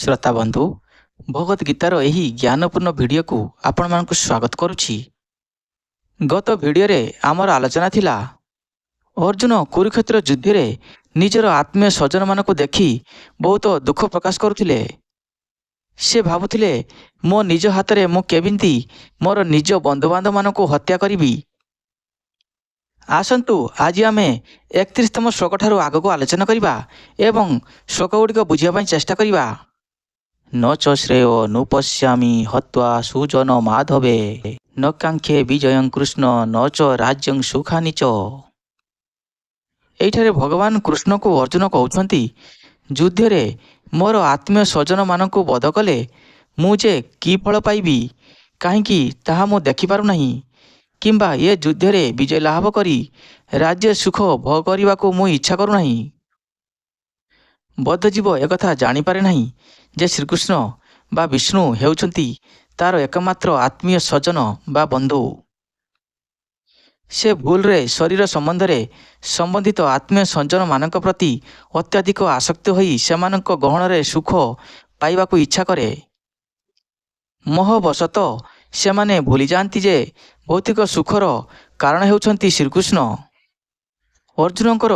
ଶ୍ରୋତା ବନ୍ଧୁ, ଭଗବତ ଗୀତାର ଏହି ଜ୍ଞାନପୂର୍ଣ୍ଣ ଭିଡ଼ିଓକୁ ଆପଣମାନଙ୍କୁ ସ୍ୱାଗତ କରୁଛି। ଗତ ଭିଡ଼ିଓରେ ଆମର ଆଲୋଚନା ଥିଲା, ଅର୍ଜୁନ କୁରୁକ୍ଷେତ୍ର ଯୁଦ୍ଧରେ ନିଜର ଆତ୍ମୀୟ ସ୍ୱଜନମାନଙ୍କୁ ଦେଖି ବହୁତ ଦୁଃଖ ପ୍ରକାଶ କରୁଥିଲେ। ସେ ଭାବୁଥିଲେ, ମୋ ନିଜ ହାତରେ ମୁଁ କେମିତି ମୋର ନିଜ ବନ୍ଧୁବାନ୍ଧବମାନଙ୍କୁ ହତ୍ୟା କରିବି? ଆସନ୍ତୁ ଆଜି ଆମେ 31ତମ ଶ୍ଲୋକଠାରୁ ଆଗକୁ ଆଲୋଚନା କରିବା ଏବଂ ଶ୍ଲୋକ ଗୁଡ଼ିକ ବୁଝିବା ପାଇଁ ଚେଷ୍ଟା କରିବା। ନ ଚ ଶ୍ରେୟୋ ନୁପଶ୍ୟାମି ହତ୍ୱା ସୁଜନ ମାଧବେ, ନ କାଙ୍କ୍ଷେ ବିଜୟଂ କୃଷ୍ଣ ନ ଚ ରାଜ୍ୟଂ ସୁଖାନି ଚ। ଏଇଠାରେ ଭଗବାନ କୃଷ୍ଣଙ୍କୁ ଅର୍ଜୁନ କହୁଛନ୍ତି, ଯୁଦ୍ଧରେ ମୋର ଆତ୍ମୀୟ ସ୍ୱଜନମାନଙ୍କୁ ବଧ କଲେ ମୁଁ ଯେ କି ଫଳ ପାଇବି, କାହିଁକି ତାହା ମୁଁ ଦେଖିପାରୁନାହିଁ, କିମ୍ବା ଏ ଯୁଦ୍ଧରେ ବିଜୟ ଲାଭ କରି ରାଜ୍ୟ ସୁଖ ଭୋଗ କରିବାକୁ ମୁଁ ଇଚ୍ଛା କରୁନାହିଁ। ବଦ୍ଧଜୀବ ଏକଥା ଜାଣିପାରେ ନାହିଁ ଯେ ଶ୍ରୀକୃଷ୍ଣ ବା ବିଷ୍ଣୁ ହେଉଛନ୍ତି ତାର ଏକମାତ୍ର ଆତ୍ମୀୟ ସ୍ୱଜନ ବା ବନ୍ଧୁ। ସେ ଭୁଲରେ ଶରୀର ସମ୍ବନ୍ଧରେ ସମ୍ବନ୍ଧିତ ଆତ୍ମୀୟ ସ୍ୱଜନମାନଙ୍କ ପ୍ରତି ଅତ୍ୟଧିକ ଆସକ୍ତ ହୋଇ ସେମାନଙ୍କ ଗହଣରେ ସୁଖ ପାଇବାକୁ ଇଚ୍ଛା କରେ। ମୋହବଶତଃ ସେମାନେ ଭୁଲିଯାଆନ୍ତି ଯେ ଭୌତିକ ସୁଖର କାରଣ ହେଉଛନ୍ତି ଶ୍ରୀକୃଷ୍ଣ। ଅର୍ଜୁନଙ୍କର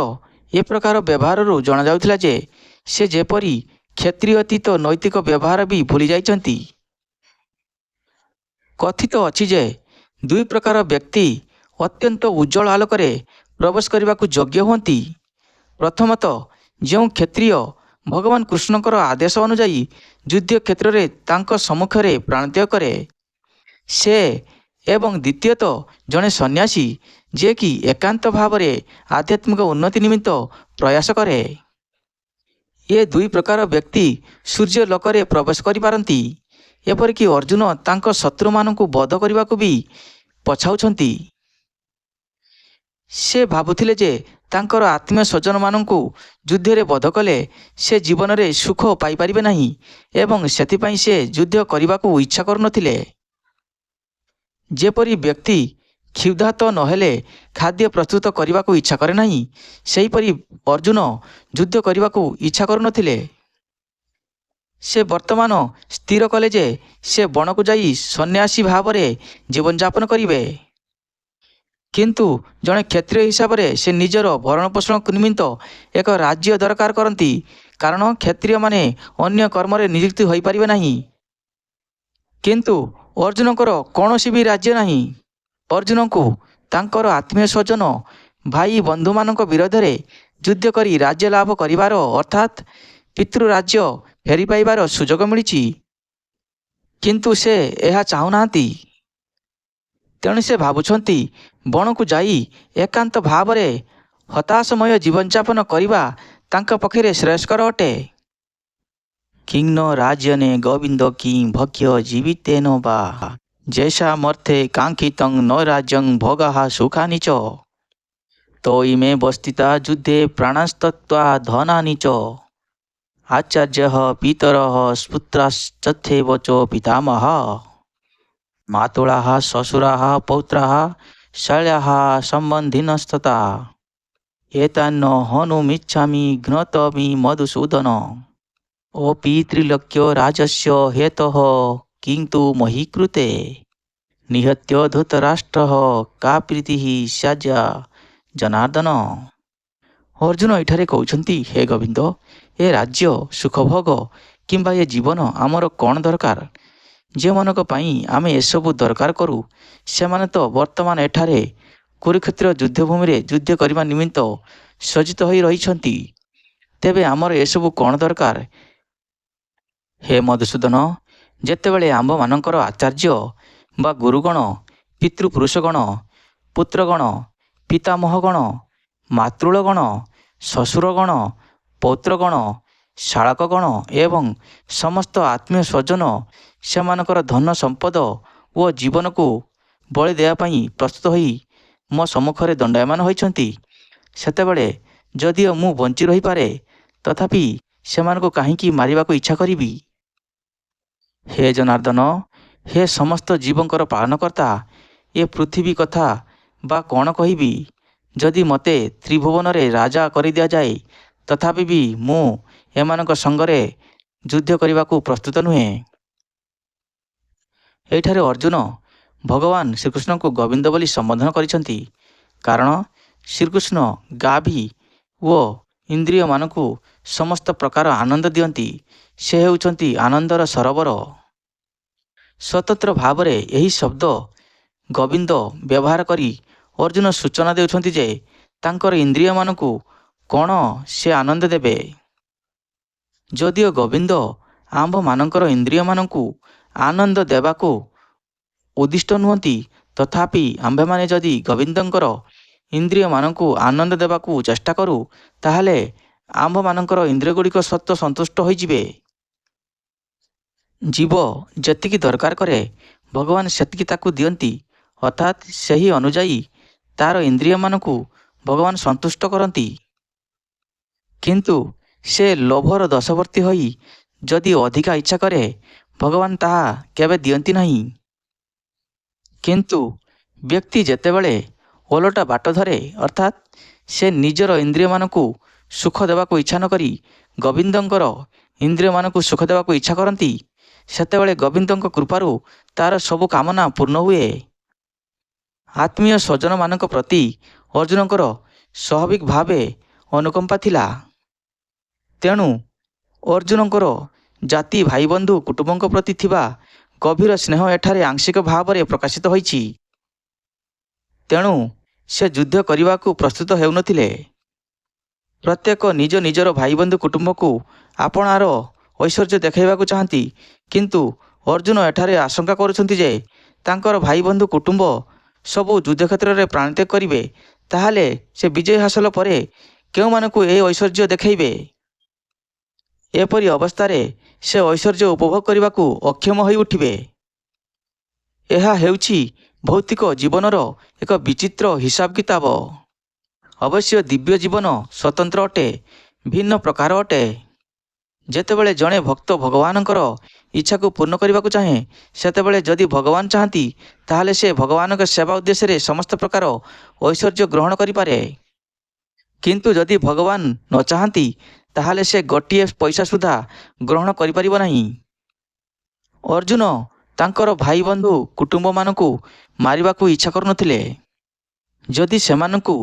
ଏ ପ୍ରକାର ବ୍ୟବହାରରୁ ଜଣାଯାଉଥିଲା ଯେ ସେ ଯେପରି କ୍ଷତ୍ରିୟୋଚିତ ନୈତିକ ବ୍ୟବହାର ବି ଭୁଲି ଯାଇଛନ୍ତି। କଥିତ ଅଛି ଯେ ଦୁଇ ପ୍ରକାର ବ୍ୟକ୍ତି ଅତ୍ୟନ୍ତ ଉଜ୍ଜ୍ୱଳ ଆଲୋକରେ ପ୍ରବେଶ କରିବାକୁ ଯୋଗ୍ୟ ହୁଅନ୍ତି। ପ୍ରଥମତଃ, ଯେଉଁ କ୍ଷତ୍ରିୟ ଭଗବାନ କୃଷ୍ଣଙ୍କର ଆଦେଶ ଅନୁଯାୟୀ ଯୁଦ୍ଧ କ୍ଷେତ୍ରରେ ତାଙ୍କ ସମ୍ମୁଖରେ ପ୍ରାଣତ୍ୟାଗ କରେ ସେ, ଏବଂ ଦ୍ୱିତୀୟତଃ ଜଣେ ସନ୍ନ୍ୟାସୀ, ଯିଏକି ଏକାନ୍ତ ଭାବରେ ଆଧ୍ୟାତ୍ମିକ ଉନ୍ନତି ନିମିତ୍ତ ପ୍ରୟାସ କରେ। ଏ ଦୁଇ ପ୍ରକାର ବ୍ୟକ୍ତି ସୂର୍ଯ୍ୟ ଲୋକରେ ପ୍ରବେଶ କରିପାରନ୍ତି। ଏପରିକି ଅର୍ଜୁନ ତାଙ୍କ ଶତ୍ରୁମାନଙ୍କୁ ବଧ କରିବାକୁ ବି ପଛାଉଛନ୍ତି। ସେ ଭାବୁଥିଲେ ଯେ ତାଙ୍କର ଆତ୍ମୀୟ ସ୍ୱଜନମାନଙ୍କୁ ଯୁଦ୍ଧରେ ବଧ କଲେ ସେ ଜୀବନରେ ସୁଖ ପାଇପାରିବେ ନାହିଁ ଏବଂ ସେଥିପାଇଁ ସେ ଯୁଦ୍ଧ କରିବାକୁ ଇଚ୍ଛା କରୁନଥିଲେ। ଯେପରି ବ୍ୟକ୍ତି କ୍ଷୁଧାର୍ତ୍ତ ନହେଲେ ଖାଦ୍ୟ ପ୍ରସ୍ତୁତ କରିବାକୁ ଇଚ୍ଛା କରେ ନାହିଁ, ସେହିପରି ଅର୍ଜୁନ ଯୁଦ୍ଧ କରିବାକୁ ଇଚ୍ଛା କରୁନଥିଲେ। ସେ ବର୍ତ୍ତମାନ ସ୍ଥିର କଲେ ଯେ ସେ ବଣକୁ ଯାଇ ସନ୍ନ୍ୟାସୀ ଭାବରେ ଜୀବନଯାପନ କରିବେ। କିନ୍ତୁ ଜଣେ କ୍ଷତ୍ରିୟ ହିସାବରେ ସେ ନିଜର ଭରଣପୋଷଣ ନିମିତ୍ତ ଏକ ରାଜ୍ୟ ଦରକାର କରନ୍ତି, କାରଣ କ୍ଷତ୍ରିୟମାନେ ଅନ୍ୟ କର୍ମରେ ନିଯୁକ୍ତି ହୋଇପାରିବେ ନାହିଁ। କିନ୍ତୁ ଅର୍ଜୁନଙ୍କର କୌଣସି ବି ରାଜ୍ୟ ନାହିଁ। ଅର୍ଜୁନଙ୍କୁ ତାଙ୍କର ଆତ୍ମୀୟ ସ୍ୱଜନ, ଭାଇ ବନ୍ଧୁମାନଙ୍କ ବିରୋଧରେ ଯୁଦ୍ଧ କରି ରାଜ୍ୟ ଲାଭ କରିବାର, ଅର୍ଥାତ୍ ପିତୃରାଜ୍ୟ ଫେରି ପାଇବାର ସୁଯୋଗ ମିଳିଛି। କିନ୍ତୁ ସେ ଏହା ଚାହୁଁନାହାନ୍ତି। ତେଣୁ ସେ ଭାବୁଛନ୍ତି, ବଣକୁ ଯାଇ ଏକାନ୍ତ ଭାବରେ ହତାଶମୟ ଜୀବନଯାପନ କରିବା ତାଙ୍କ ପକ୍ଷରେ ଶ୍ରେୟସ୍କର ଅଟେ। କିଂ ନ ରାଜ୍ୟେନ ଗୋବିନ୍ଦ କିଂ ଭୋଗ୍ୟ ଜୀବିତେନ ବା, ଯେଷାମର୍ଥେ କାଙ୍କ୍ଷିତଂ ନ ରାଜ୍ୟଂ ଭୋଗାଃ ସୁଖାନି ଚ। ତ ଇମେ ବସ୍ଥିତା ଯୁଦ୍ଧେ ପ୍ରାଣାସ୍ତ୍ୟକ୍ତ୍ୱା ଧନାନି ଚ, ଆଚାର୍ଯ୍ୟଃ ପିତରଃ ସ୍ପୁତ୍ରାଶ୍ଚଥୈବ ଚ ପିତାମହାଃ, ମାତୁଳାଃ ଶ୍ୱଶୁରାଃ ପୌତ୍ରାଃ ଶୈଳ୍ୟାଃ ସମ୍ବନ୍ଧିନସ୍ତଥା, ଏତାନ୍ନ ହନୁମିଚ୍ଛାମି ଘ୍ନତମି ମଧୁସୂଦନ। ଅପି ତ୍ରିଲୋକ୍ୟ ରାଜସ୍ୟ ହେତୋଃ କିଂ ତୁ ମହି କୃତେ, ନିହତ୍ୟ ଧୃତରାଷ୍ଟ୍ରଃ କା ପ୍ରୀତିଃ ସ୍ୟାଯ ଜନାର୍ଦ୍ଦନ। ଅର୍ଜୁନ ଏଠାରେ କହୁଛନ୍ତି, ହେ ଗୋବିନ୍ଦ, ଏ ରାଜ୍ୟ, ସୁଖଭୋଗ କିମ୍ବା ଏ ଜୀବନ ଆମର କ'ଣ ଦରକାର? ଯେଉଁମାନଙ୍କ ପାଇଁ ଆମେ ଏସବୁ ଦରକାର କରୁ, ସେମାନେ ତ ବର୍ତ୍ତମାନ ଏଠାରେ କୁରୁକ୍ଷେତ୍ର ଯୁଦ୍ଧଭୂମିରେ ଯୁଦ୍ଧ କରିବା ନିମିତ୍ତ ସଜ୍ଜିତ ହୋଇ ରହିଛନ୍ତି। ତେବେ ଆମର ଏସବୁ କ'ଣ ଦରକାର? ହେ ମଧୁସୂଦନ, ଯେତେବେଳେ ଆମ୍ଭମାନଙ୍କର ଆଚାର୍ଯ୍ୟ ବା ଗୁରୁଗଣ, ପିତୃପୁରୁଷଗଣ, ପୁତ୍ରଗଣ, ପିତାମହଗଣ, ମାତୃଳଗଣ, ଶ୍ୱଶୁରଗଣ, ପୌତ୍ରଗଣ, ଶାଳକଗଣ ଏବଂ ସମସ୍ତ ଆତ୍ମୀୟ ସ୍ୱଜନ ସେମାନଙ୍କର ଧନ ସମ୍ପଦ ଓ ଜୀବନକୁ ବଳି ଦେବା ପାଇଁ ପ୍ରସ୍ତୁତ ହୋଇ ମୋ ସମ୍ମୁଖରେ ଦଣ୍ଡାୟମାନ ହୋଇଛନ୍ତି, ସେତେବେଳେ ଯଦିଓ ମୁଁ ବଞ୍ଚି ରହିପାରେ, ତଥାପି ସେମାନଙ୍କୁ କାହିଁକି ମାରିବାକୁ ଇଚ୍ଛା କରିବି? ହେ ଜନାର୍ଦ୍ଦନ, ହେ ସମସ୍ତ ଜୀବଙ୍କର ପାଳନକର୍ତ୍ତା, ଏ ପୃଥିବୀ କଥା ବା କ'ଣ କହିବି? ଯଦି ମୋତେ ତ୍ରିଭୁବନରେ ରାଜା କରିଦିଆଯାଏ, ତଥାପି ବି ମୁଁ ଏମାନଙ୍କ ସଙ୍ଗରେ ଯୁଦ୍ଧ କରିବାକୁ ପ୍ରସ୍ତୁତ ନୁହେଁ। ଏହିଠାରେ ଅର୍ଜୁନ ଭଗବାନ ଶ୍ରୀକୃଷ୍ଣଙ୍କୁ ଗୋବିନ୍ଦ ବୋଲି ସମ୍ବୋଧନ କରିଛନ୍ତି, କାରଣ ଶ୍ରୀକୃଷ୍ଣ ଗାଭୀ ଓ ଇନ୍ଦ୍ରିୟମାନଙ୍କୁ ସମସ୍ତ ପ୍ରକାର ଆନନ୍ଦ ଦିଅନ୍ତି। ସେ ହେଉଛନ୍ତି ଆନନ୍ଦର ସରୋବର। ସ୍ୱତନ୍ତ୍ର ଭାବରେ ଏହି ଶବ୍ଦ ଗୋବିନ୍ଦ ବ୍ୟବହାର କରି ଅର୍ଜୁନ ସୂଚନା ଦେଉଛନ୍ତି ଯେ ତାଙ୍କର ଇନ୍ଦ୍ରିୟମାନଙ୍କୁ କ'ଣ ସେ ଆନନ୍ଦ ଦେବେ। ଯଦିଓ ଗୋବିନ୍ଦ ଆମ୍ଭମାନଙ୍କର ଇନ୍ଦ୍ରିୟମାନଙ୍କୁ ଆନନ୍ଦ ଦେବାକୁ ଉଦ୍ଦିଷ୍ଟ ନୁହନ୍ତି, ତଥାପି ଆମ୍ଭେମାନେ ଯଦି ଗୋବିନ୍ଦଙ୍କର ଇନ୍ଦ୍ରିୟମାନଙ୍କୁ ଆନନ୍ଦ ଦେବାକୁ ଚେଷ୍ଟା କରୁ, ତାହେଲେ ଆମ୍ଭମାନଙ୍କର ଇନ୍ଦ୍ରିୟଗୁଡ଼ିକ ସ୍ୱତଃ ସନ୍ତୁଷ୍ଟ ହୋଇଯିବେ। ଜୀବ ଯେତିକି ଦରକାର କରେ, ଭଗବାନ ସେତିକି ତାକୁ ଦିଅନ୍ତି, ଅର୍ଥାତ୍ ସେହି ଅନୁଯାୟୀ ତା'ର ଇନ୍ଦ୍ରିୟମାନଙ୍କୁ ଭଗବାନ ସନ୍ତୁଷ୍ଟ କରନ୍ତି। କିନ୍ତୁ ସେ ଲୋଭର ବଶବର୍ତ୍ତୀ ହୋଇ ଯଦି ଅଧିକା ଇଚ୍ଛା କରେ, ଭଗବାନ ତାହା କେବେ ଦିଅନ୍ତି ନାହିଁ। କିନ୍ତୁ ବ୍ୟକ୍ତି ଯେତେବେଳେ ଓଲଟା ବାଟ ଧରେ, ଅର୍ଥାତ୍ ସେ ନିଜର ଇନ୍ଦ୍ରିୟମାନଙ୍କୁ ସୁଖ ଦେବାକୁ ଇଚ୍ଛା ନ କରି ଗୋବିନ୍ଦଙ୍କର ଇନ୍ଦ୍ରିୟମାନଙ୍କୁ ସୁଖ ଦେବାକୁ ଇଚ୍ଛା କରନ୍ତି, ସେତେବେଳେ ଗୋବିନ୍ଦଙ୍କ କୃପାରୁ ତା'ର ସବୁ କାମନା ପୂର୍ଣ୍ଣ ହୁଏ। ଆତ୍ମୀୟ ସ୍ୱଜନମାନଙ୍କ ପ୍ରତି ଅର୍ଜୁନଙ୍କର ସ୍ୱାଭାବିକ ଭାବେ ଅନୁକମ୍ପା ଥିଲା। ତେଣୁ ଅର୍ଜୁନଙ୍କର ଜାତି, ଭାଇବନ୍ଧୁ, କୁଟୁମ୍ବଙ୍କ ପ୍ରତି ଥିବା ଗଭୀର ସ୍ନେହ ଏଠାରେ ଆଂଶିକ ଭାବରେ ପ୍ରକାଶିତ ହୋଇଛି। ତେଣୁ ସେ ଯୁଦ୍ଧ କରିବାକୁ ପ୍ରସ୍ତୁତ ହେଉନଥିଲେ। ପ୍ରତ୍ୟେକ ନିଜ ନିଜର ଭାଇବନ୍ଧୁ କୁଟୁମ୍ବକୁ ଆପଣାର ଐଶ୍ୱର୍ଯ୍ୟ ଦେଖାଇବାକୁ ଚାହାନ୍ତି, କିନ୍ତୁ ଅର୍ଜୁନ ଏଠାରେ ଆଶଙ୍କା କରୁଛନ୍ତି ଯେ ତାଙ୍କର ଭାଇବନ୍ଧୁ କୁଟୁମ୍ବ ସବୁ ଯୁଦ୍ଧକ୍ଷେତ୍ରରେ ପ୍ରାଣତ୍ୟାଗ କରିବେ, ତାହେଲେ ସେ ବିଜୟ ହାସଲ ପରେ କେଉଁମାନଙ୍କୁ ଏହି ଐଶ୍ୱର୍ଯ୍ୟ ଦେଖାଇବେ? ଏପରି ଅବସ୍ଥାରେ ସେ ଐଶ୍ୱର୍ଯ୍ୟ ଉପଭୋଗ କରିବାକୁ ଅକ୍ଷମ ହୋଇଉଠିବେ। ଏହା ହେଉଛି ଭୌତିକ ଜୀବନର ଏକ ବିଚିତ୍ର ହିସାବ କିତାବ। ଅବଶ୍ୟ ଦିବ୍ୟ ଜୀବନ ସ୍ୱତନ୍ତ୍ର ଅଟେ, ଭିନ୍ନ ପ୍ରକାର ଅଟେ। ଯେତେବେଳେ ଜଣେ ଭକ୍ତ ଭଗବାନଙ୍କର ଇଚ୍ଛାକୁ ପୂର୍ଣ୍ଣ କରିବାକୁ ଚାହେଁ, ସେତେବେଳେ ଯଦି ଭଗବାନ ଚାହାନ୍ତି, ତାହେଲେ ସେ ଭଗବାନଙ୍କ ସେବା ଉଦ୍ଦେଶ୍ୟରେ ସମସ୍ତ ପ୍ରକାର ଐଶ୍ୱର୍ଯ୍ୟ ଗ୍ରହଣ କରିପାରେ। କିନ୍ତୁ ଯଦି ଭଗବାନ ନ ଚାହାନ୍ତି, ତାହେଲେ ସେ ଗୋଟିଏ ପଇସା ସୁଦ୍ଧା ଗ୍ରହଣ କରିପାରିବ ନାହିଁ। ଅର୍ଜୁନ ତାଙ୍କର ଭାଇବନ୍ଧୁ କୁଟୁମ୍ବମାନଙ୍କୁ ମାରିବାକୁ ଇଚ୍ଛା କରୁନଥିଲେ। ଯଦି ସେମାନଙ୍କୁ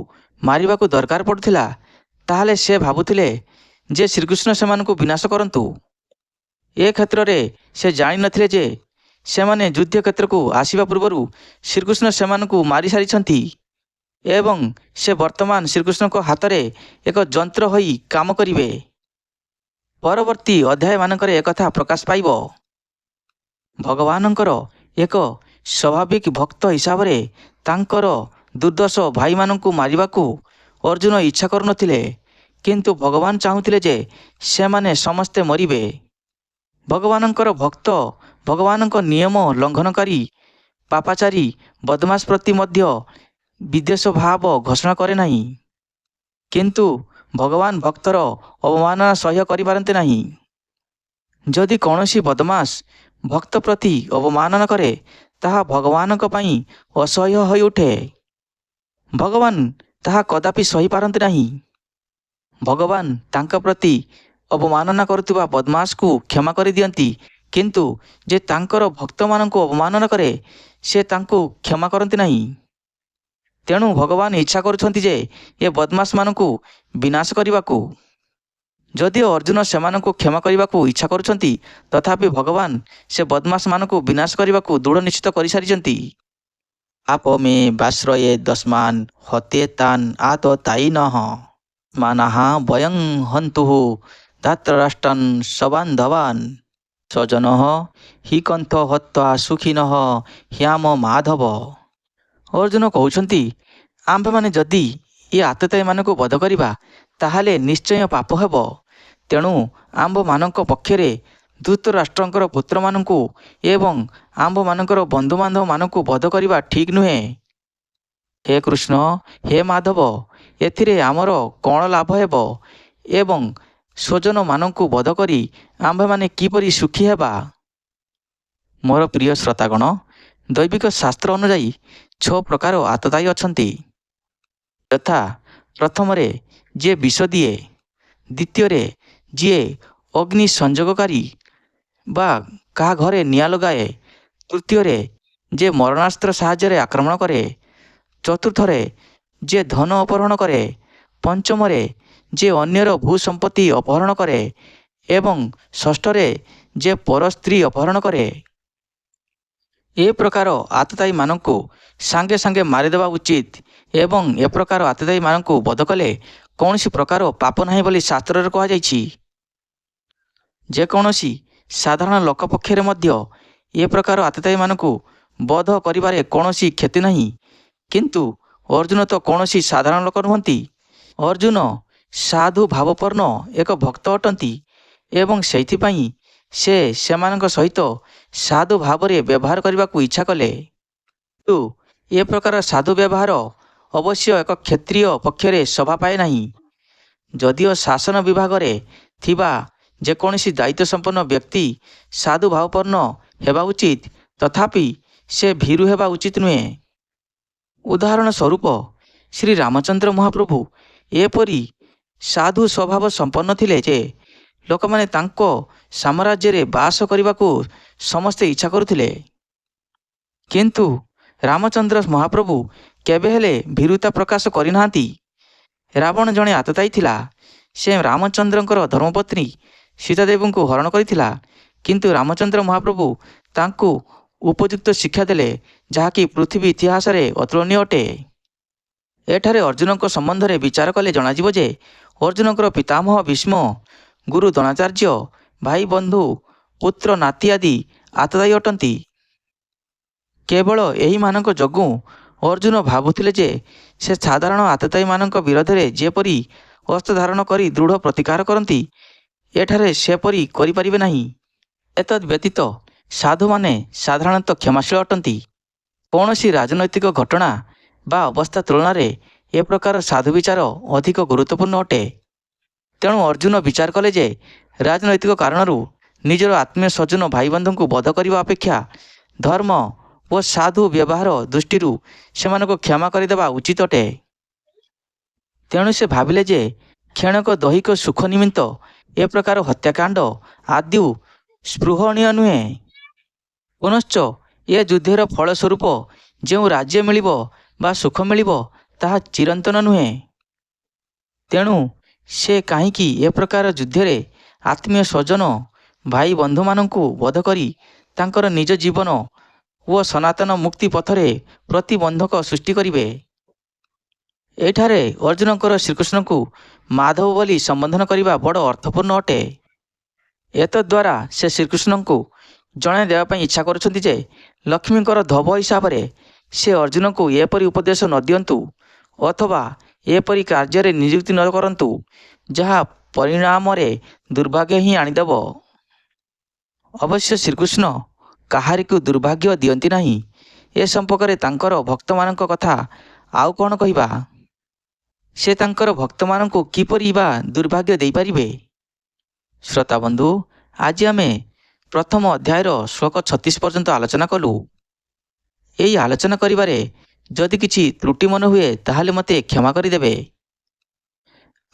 ମାରିବାକୁ ଦରକାର ପଡ଼ୁଥିଲା, ତାହେଲେ ସେ ଭାବୁଥିଲେ ଯେ ଶ୍ରୀକୃଷ୍ଣ ସେମାନଙ୍କୁ ବିନାଶ କରନ୍ତୁ। ଏ କ୍ଷେତ୍ରରେ ସେ ଜାଣିନଥିଲେ ଯେ ସେମାନେ ଯୁଦ୍ଧକ୍ଷେତ୍ରକୁ ଆସିବା ପୂର୍ବରୁ ଶ୍ରୀକୃଷ୍ଣ ସେମାନଙ୍କୁ ମାରିସାରିଛନ୍ତି ଏବଂ ସେ ବର୍ତ୍ତମାନ ଶ୍ରୀକୃଷ୍ଣଙ୍କ ହାତରେ ଏକ ଯନ୍ତ୍ର ହୋଇ କାମ କରିବେ। ପରବର୍ତ୍ତୀ ଅଧ୍ୟାୟମାନଙ୍କରେ ଏକଥା ପ୍ରକାଶ ପାଇବ। ଭଗବାନଙ୍କର ଏକ ସ୍ୱାଭାବିକ ଭକ୍ତ ହିସାବରେ ତାଙ୍କର ଦୁର୍ଦ୍ଦର୍ଷ ଭାଇମାନଙ୍କୁ ମାରିବାକୁ ଅର୍ଜୁନ ଇଚ୍ଛା କରୁନଥିଲେ, କିନ୍ତୁ ଭଗବାନ ଚାହୁଁଥିଲେ ଯେ ସେମାନେ ସମସ୍ତେ ମରିବେ। ଭଗବାନଙ୍କର ଭକ୍ତ ଭଗବାନଙ୍କ ନିୟମ ଲଙ୍ଘନକାରୀ ପାପାଚାରୀ ବଦମାସ ପ୍ରତି ମଧ୍ୟ ବିଦ୍ୱେଷ ଭାବ ଘୋଷଣା କରେ ନାହିଁ। କିନ୍ତୁ ଭଗବାନ ଭକ୍ତର ଅବମାନନା ସହ୍ୟ କରିପାରନ୍ତି ନାହିଁ। ଯଦି କୌଣସି ବଦମାସ ଭକ୍ତ ପ୍ରତି ଅବମାନନା କରେ, ତାହା ଭଗବାନଙ୍କ ପାଇଁ ଅସହ୍ୟ ହୋଇଉଠେ। ଭଗବାନ ତାହା କଦାପି ସହିପାରନ୍ତି ନାହିଁ। ଭଗବାନ ତାଙ୍କ ପ୍ରତି ଅବମାନନା କରୁଥିବା ବଦମାସକୁ କ୍ଷମା କରିଦିଅନ୍ତି, କିନ୍ତୁ ଯେ ତାଙ୍କର ଭକ୍ତମାନଙ୍କୁ ଅବମାନନା କରେ, ସେ ତାଙ୍କୁ କ୍ଷମା କରନ୍ତି ନାହିଁ। ତେଣୁ ଭଗବାନ ଇଚ୍ଛା କରୁଛନ୍ତି ଯେ ଏ ବଦମାସମାନଙ୍କୁ ବିନାଶ କରିବାକୁ। ଯଦିଓ ଅର୍ଜୁନ ସେମାନଙ୍କୁ କ୍ଷମା କରିବାକୁ ଇଚ୍ଛା କରୁଛନ୍ତି, ତଥାପି ଭଗବାନ ସେ ବଦମାସମାନଙ୍କୁ ବିନାଶ କରିବାକୁ ଦୃଢ଼ ନିଶ୍ଚିତ କରିସାରିଛନ୍ତି। ପାପ ମେ ବାଶ୍ରୟେ ଦସ୍ମାନ ହତେ ତାନ୍ ଆତତାୟିନଃ ମାନଃ ବୟଂ ହନ୍ତୁଃ ଧାର୍ତ୍ତରାଷ୍ଟ୍ରାନ୍ ସବାନ୍ଧବାନ୍ ସ୍ୱଜନଃ ହି କନ୍ଥ ହତ୍ୱା ସୁଖିନଃ ହ୍ୟାମ ମାଧବ। ଅର୍ଜୁନ କହୁଛନ୍ତି, ଆମ୍ଭେମାନେ ଯଦି ଏ ଆତତାୟୀମାନଙ୍କୁ ବଧ କରିବା, ତାହେଲେ ନିଶ୍ଚୟ ପାପ ହେବ। ତେଣୁ ଆମ୍ଭମାନଙ୍କ ପକ୍ଷରେ ଧୃତରାଷ୍ଟ୍ରଙ୍କର ପୁତ୍ରମାନଙ୍କୁ ଏବଂ ଆମ୍ଭମାନଙ୍କର ବନ୍ଧୁବାନ୍ଧବମାନଙ୍କୁ ବଧ କରିବା ଠିକ୍ ନୁହେଁ। ହେ କୃଷ୍ଣ, ହେ ମାଧବ, ଏଥିରେ ଆମର କ'ଣ ଲାଭ ହେବ ଏବଂ ସ୍ୱଜନମାନଙ୍କୁ ବଧ କରି ଆମ୍ଭେମାନେ କିପରି ସୁଖୀ ହେବା? ମୋର ପ୍ରିୟ ଶ୍ରୋତାଗଣ, ଦୈବିକ ଶାସ୍ତ୍ର ଅନୁଯାୟୀ 6 ପ୍ରକାର ଆତତାୟୀ ଅଛନ୍ତି। ଯଥା, ପ୍ରଥମରେ ଯିଏ ବିଷ ଦିଏ, ଦ୍ୱିତୀୟରେ ଯିଏ ଅଗ୍ନି ସଂଯୋଗକାରୀ ବା କାହା ଘରେ ନିଆଁ ଲଗାଏ, ତୃତୀୟରେ ଯେ ମରଣାସ୍ତ୍ର ସାହାଯ୍ୟରେ ଆକ୍ରମଣ କରେ, ଚତୁର୍ଥରେ ଯେ ଧନ ଅପହରଣ କରେ, ପଞ୍ଚମରେ ଯେ ଅନ୍ୟର ଭୂସମ୍ପତ୍ତି ଅପହରଣ କରେ ଏବଂ ଷଷ୍ଠରେ ଯେ ପର ସ୍ତ୍ରୀ ଅପହରଣ କରେ। ଏ ପ୍ରକାର ଆତତାୟୀମାନଙ୍କୁ ସାଙ୍ଗେ ସାଙ୍ଗେ ମାରିଦେବା ଉଚିତ ଏବଂ ଏ ପ୍ରକାର ଆତତାୟୀମାନଙ୍କୁ ବଧ କଲେ କୌଣସି ପ୍ରକାର ପାପ ନାହିଁ ବୋଲି ଶାସ୍ତ୍ରରେ କୁହାଯାଇଛି। ଯେକୌଣସି ସାଧାରଣ ଲୋକ ପକ୍ଷରେ ମଧ୍ୟ ଏ ପ୍ରକାର ଆତତାୟୀମାନଙ୍କୁ ବଧ କରିବାରେ କୌଣସି କ୍ଷତି ନାହିଁ। କିନ୍ତୁ ଅର୍ଜୁନ ତ କୌଣସି ସାଧାରଣ ଲୋକ ନୁହନ୍ତି। ଅର୍ଜୁନ ସାଧୁ ଭାବାପନ୍ନ ଏକ ଭକ୍ତ ଅଟନ୍ତି ଏବଂ ସେଇଥିପାଇଁ ସେ ସେମାନଙ୍କ ସହିତ ସାଧୁ ଭାବରେ ବ୍ୟବହାର କରିବାକୁ ଇଚ୍ଛା କଲେ। କିନ୍ତୁ ଏ ପ୍ରକାର ସାଧୁ ବ୍ୟବହାର ଅବଶ୍ୟ ଏକ କ୍ଷତ୍ରିୟ ପକ୍ଷରେ ଶୋଭା ପାଏ ନାହିଁ। ଯଦିଓ ଶାସନ ବିଭାଗରେ ଥିବା ଯେକୌଣସି ଦାୟିତ୍ୱସମ୍ପନ୍ନ ବ୍ୟକ୍ତି ସାଧୁ ଭାବାପନ୍ନ ହେବା ଉଚିତ, ତଥାପି ସେ ଭୀରୁ ହେବା ଉଚିତ ନୁହେଁ। ଉଦାହରଣ ସ୍ୱରୂପ ଶ୍ରୀ ରାମଚନ୍ଦ୍ର ମହାପ୍ରଭୁ ଏପରି ସାଧୁ ସ୍ୱଭାବ ସମ୍ପନ୍ନ ଥିଲେ ଯେ ଲୋକମାନେ ତାଙ୍କ ସାମ୍ରାଜ୍ୟରେ ବାସ କରିବାକୁ ସମସ୍ତେ ଇଚ୍ଛା କରୁଥିଲେ। କିନ୍ତୁ ରାମଚନ୍ଦ୍ର ମହାପ୍ରଭୁ କେବେ ହେଲେ ଭୀରୁତା ପ୍ରକାଶ କରିନାହାନ୍ତି। ରାବଣ ଜଣେ ଆତତାୟୀ ଥିଲା। ସେ ରାମଚନ୍ଦ୍ରଙ୍କର ଧର୍ମପତ୍ନୀ ସୀତାଦେବୀଙ୍କୁ ହରଣ କରିଥିଲା। କିନ୍ତୁ ରାମଚନ୍ଦ୍ର ମହାପ୍ରଭୁ ତାଙ୍କୁ ଉପଯୁକ୍ତ ଶିକ୍ଷା ଦେଲେ, ଯାହାକି ପୃଥିବୀ ଇତିହାସରେ ଅତୁଳନୀୟ ଅଟେ। ଏଠାରେ ଅର୍ଜୁନଙ୍କ ସମ୍ବନ୍ଧରେ ବିଚାର କଲେ ଜଣାଯିବ ଯେ ଅର୍ଜୁନଙ୍କର ପିତାମହ ଭୀଷ୍ମ, ଗୁରୁ ଦ୍ରୋଣାଚାର୍ଯ୍ୟ, ଭାଇ ବନ୍ଧୁ, ପୁତ୍ର ନାତି ଆଦି ଆତତାୟୀ ଅଟନ୍ତି। କେବଳ ଏହିମାନଙ୍କ ଯୋଗୁଁ ଅର୍ଜୁନ ଭାବୁଥିଲେ ଯେ ସେ ସାଧାରଣ ଆତତାୟୀମାନଙ୍କ ବିରୋଧରେ ଯେପରି ଅସ୍ତ୍ର ଧାରଣ କରି ଦୃଢ଼ ପ୍ରତିକାର କରନ୍ତି, ଏଠାରେ ସେପରି କରିପାରିବେ ନାହିଁ। ଏତଦ୍ ବ୍ୟତୀତ ସାଧୁମାନେ ସାଧାରଣତଃ କ୍ଷମାଶୀଳ ଅଟନ୍ତି। କୌଣସି ରାଜନୈତିକ ଘଟଣା ବା ଅବସ୍ଥା ତୁଳନାରେ ଏ ପ୍ରକାର ସାଧୁ ବିଚାର ଅଧିକ ଗୁରୁତ୍ୱପୂର୍ଣ୍ଣ ଅଟେ। ତେଣୁ ଅର୍ଜୁନ ବିଚାର କଲେ ଯେ ରାଜନୈତିକ କାରଣରୁ ନିଜର ଆତ୍ମୀୟ ସ୍ୱଜନ ଭାଇବନ୍ଧୁଙ୍କୁ ବଧ କରିବା ଅପେକ୍ଷା ଧର୍ମ ଓ ସାଧୁ ବ୍ୟବହାର ଦୃଷ୍ଟିରୁ ସେମାନଙ୍କୁ କ୍ଷମା କରିଦେବା ଉଚିତ ଅଟେ। ତେଣୁ ସେ ଭାବିଲେ ଯେ କ୍ଷଣକ ଦୈହିକ ସୁଖ ନିମିତ୍ତ ଏ ପ୍ରକାର ହତ୍ୟାକାଣ୍ଡ ଆଦୌ ସ୍ପୃହଣୀୟ ନୁହେଁ। ପୁନଶ୍ଚ ଏ ଯୁଦ୍ଧର ଫଳସ୍ୱରୂପ ଯେଉଁ ରାଜ୍ୟ ମିଳିବ ବା ସୁଖ ମିଳିବ ତାହା ଚିରନ୍ତନ ନୁହେଁ। ତେଣୁ ସେ କାହିଁକି ଏ ପ୍ରକାର ଯୁଦ୍ଧରେ ଆତ୍ମୀୟ ସ୍ୱଜନ ଭାଇ ବନ୍ଧୁମାନଙ୍କୁ ବଧ କରି ତାଙ୍କର ନିଜ ଜୀବନ ଓ ସନାତନ ମୁକ୍ତି ପଥରେ ପ୍ରତିବନ୍ଧକ ସୃଷ୍ଟି କରିବେ? ଏଠାରେ ଅର୍ଜୁନଙ୍କର ଶ୍ରୀକୃଷ୍ଣଙ୍କୁ ମାଧବ ବୋଲି ସମ୍ବୋଧନ କରିବା ବଡ଼ ଅର୍ଥପୂର୍ଣ୍ଣ ଅଟେ। ଏତଦ୍ୱାରା ସେ ଶ୍ରୀକୃଷ୍ଣଙ୍କୁ ଜଣାଇ ଦେବା ପାଇଁ ଇଚ୍ଛା କରୁଛନ୍ତି ଯେ ଲକ୍ଷ୍ମୀଙ୍କର ଧୋବ ହିସାବରେ ସେ ଅର୍ଜୁନଙ୍କୁ ଏପରି ଉପଦେଶ ନ ଦିଅନ୍ତୁ ଅଥବା ଏପରି କାର୍ଯ୍ୟରେ ନିଯୁକ୍ତି ନ କରନ୍ତୁ, ଯାହା ପରିଣାମରେ ଦୁର୍ଭାଗ୍ୟ ହିଁ ଆଣିଦେବ। ଅବଶ୍ୟ ଶ୍ରୀକୃଷ୍ଣ କାହାରିକୁ ଦୁର୍ଭାଗ୍ୟ ଦିଅନ୍ତି ନାହିଁ। ଏ ସମ୍ପର୍କରେ ତାଙ୍କର ଭକ୍ତମାନଙ୍କ କଥା ଆଉ କ'ଣ କହିବା? ସେ ତାଙ୍କର ଭକ୍ତମାନଙ୍କୁ କିପରି ବା ଦୁର୍ଭାଗ୍ୟ ଦେଇପାରିବେ? ଶ୍ରୋତାବନ୍ଧୁ, ଆଜି ଆମେ ପ୍ରଥମ ଅଧ୍ୟାୟର ଶ୍ଲୋକ 36 ପର୍ଯ୍ୟନ୍ତ ଆଲୋଚନା କଲୁ। ଏହି ଆଲୋଚନା କରିବାରେ ଯଦି କିଛି ତ୍ରୁଟି ମନେ ହୁଏ ତାହେଲେ ମୋତେ କ୍ଷମା କରିଦେବେ।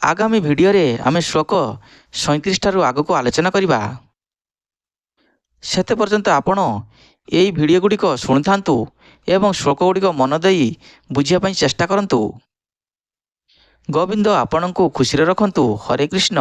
ଆଗାମୀ ଭିଡ଼ିଓରେ ଆମେ ଶ୍ଲୋକ 37 ଠାରୁ ଆଗକୁ ଆଲୋଚନା କରିବା। ସେତେ ପର୍ଯ୍ୟନ୍ତ ଆପଣ ଏହି ଭିଡ଼ିଓ ଗୁଡ଼ିକ ଶୁଣୁଥାନ୍ତୁ ଏବଂ ଶ୍ଲୋକ ଗୁଡ଼ିକ ମନ ଦେଇ ବୁଝିବା ପାଇଁ ଚେଷ୍ଟା କରନ୍ତୁ। ଗୋବିନ୍ଦ ଆପଣଙ୍କୁ ଖୁସିରେ ରଖନ୍ତୁ। ହରେ କୃଷ୍ଣ।